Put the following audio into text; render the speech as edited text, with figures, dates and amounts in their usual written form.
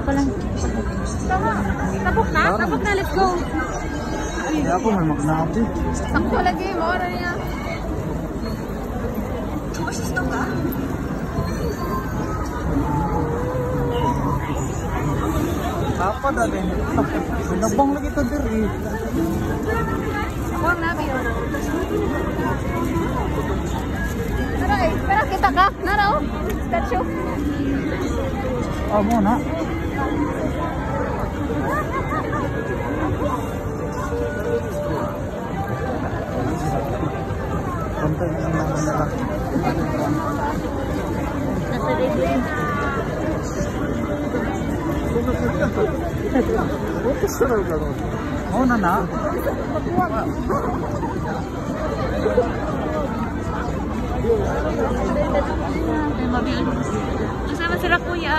Pa lang. Tama. Tabok na? Tabok na, let's go. Kaya ako may magnabi. Sakto lagi, maura niya. Apa na din. Sinabang lagi to diri. Ako ang nabi, oh. Tara eh, pero kita ka. Nara oh. Statue. Ah, mo na. Konti na lang naman nila. Nasa radio. Mo na na. Kasama sila, kuya.